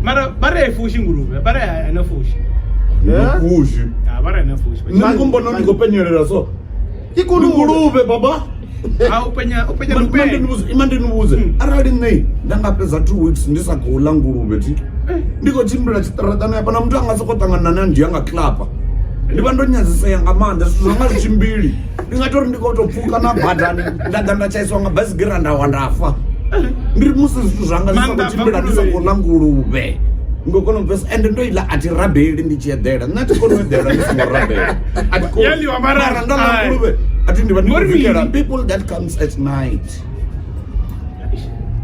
Mara vha ri a i fushi nguluvhe, vha ri a ina fushi. Yeah? Fushi. Ah, vha ri a ina fushi. Nṋe ndi khou mbona ndi khou penyelela so. Ke Ndi kolobe. nguluvhe baba. A u penya, u penya Ma- ma lupenya. ndi ni vhudze- ima ndi ni vhudze arali nṋe nda nga fhedza 2 weeks ndi sa khou ḽa nguluvhe thi ndi khou tshimbila tshiṱaraṱani hafha na muthu a nga sokou ṱangana na ndzhia nga klapa ndi vha ndo nyadzisea nga maanḓa zwithu zwa nga zwi tshimbili ndi nga tori ndi khou tou pfuka na badani nda ḓa nda tshaiswa nga baisigira nda wa nda fa ndi ri musi zwithu zwanga zwi sa khou Maanḓa tshimbila ndi sa khou ḽa nguluvhe ngo kona u pfesa ende ndo iḽa a thi rabeli ndi tshi eḓela nṋe a thi koni u eḓela ndi songo rabela a thi koni Ya ḽiwa mara- mara nda ḽa Ai. nguluvhe a thi ndi vha ndi khou Ngori vikela mini? people that comes at night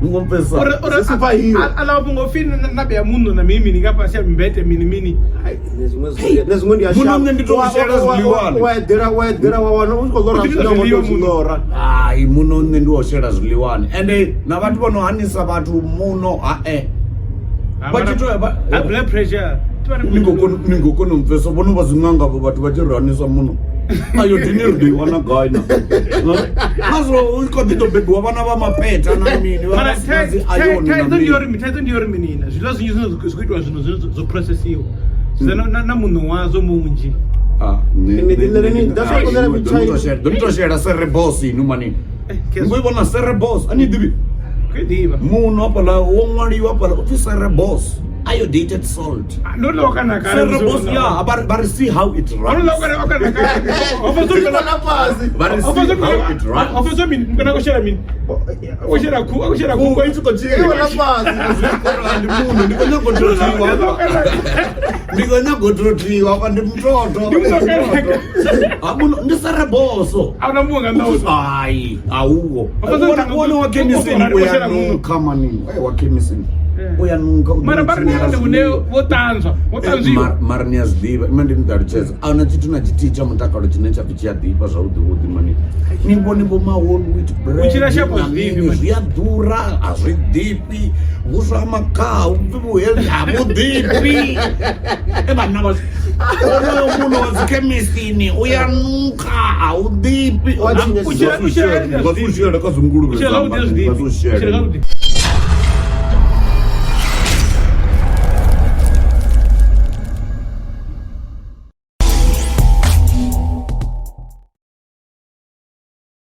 ngo pfesa Uri uri Zwi superhero. a la mafhungo pfi na vhea muṋo na mini mini nga fhasi ya mbete mini mini. Ai, nṋe zwiṅwe zwithu- nṋe zwiṅwe ndi a Muno shavha. nṋe ndi tou shela zwiḽiwani. Wa eḓela wa eḓela wa wana u tshi khou ḽora U ḓi zwine wa zwiḽiwa tou zwi muno. ḽora. Hai muno nṋe ndi wo shela zwiḽiwani ende na vhathu vho no hanisa vhathu muno hae Ah, vha mara- tshi tou vha- Ah, blood pressure. Thi vha ri ni ngo kona u mpfesa vhono vha dziṅanga vho vhathu vha tshi ri hanisa muno ayo dini ri ḓo i wana gai na ngazwo u kho ḓi ḓo bebiwa vhana vha mapeta na mini vha Mara vha sina dzi ayoni na thaidzo ndi mini uri thaidzo ndi uri mini na zwiḽiwa zwinzhi zwine zwi khou itiwa zwino zwine zwo processiwa zwi na muṋo wazwo munzhi. Ah, Ni ḓi ḽeleni- that's why ḓo ḽela mitshai. ni to shela serebos inu manini Eh, ni khou i vhona serebos a ni i ḓivhi Khou i ḓivha. muno hafhaḽa wo ṅwaliwa hafhaḽa upfi serebos iodated salt Ah, ndo ḽa kana kale. serebos ya vha ri see how it Ndo ḽa runs kana kana kale. Ho fhedza Zwi na fhasi. vha ri see how it runs Ho fhedza mini? Kana khou shela mini? Khou shela khu, khou shela khu. Khuhu i tshi khou Iwe na tshila fhasi. ndi muno ndi khou nyaga u tou thiwa ndi khou nyaga u tou thiwa hafha ndi mutoto Ndi mutoto. Ha, muno ndi sereboso A huna muṅwe nga nnḓa ha hai auwo Wa wone wa khemisini wa u ya shela muno. nukha mani wa khemisini Eh. u ya nukha u ḓo Mara vha ri tshinyela ndi hune zwiḽiwa. vho ṱanzwa, vho Eh, ṱanzwiwa. mara ni a zwi ḓivha ima ndi ni ṱalutshedza a huna tshithu na tshithihi tsha mutakalo tshine tsha pfi tshi a ḓifha zwavhuḓi vhuḓi mani ni vhone vho ma whole wheat bread U tshila shango na zwi ḓifhi, mini, mani. zwi a ḓura a zwi ḓifhi vhuswa ha makhaha vhupfi vhuheli a vhu ḓifhi e vhanna vha onoyo muno wa dzikhemisini u ya nukha a u ḓifhi Wa tshinya U tshila- u tshila- nga si u shele kha dzinguluvhe U tshila zwavhuḓi dzanga, zwi nga si u ḓifhi. U tshila shele zwavhuḓi.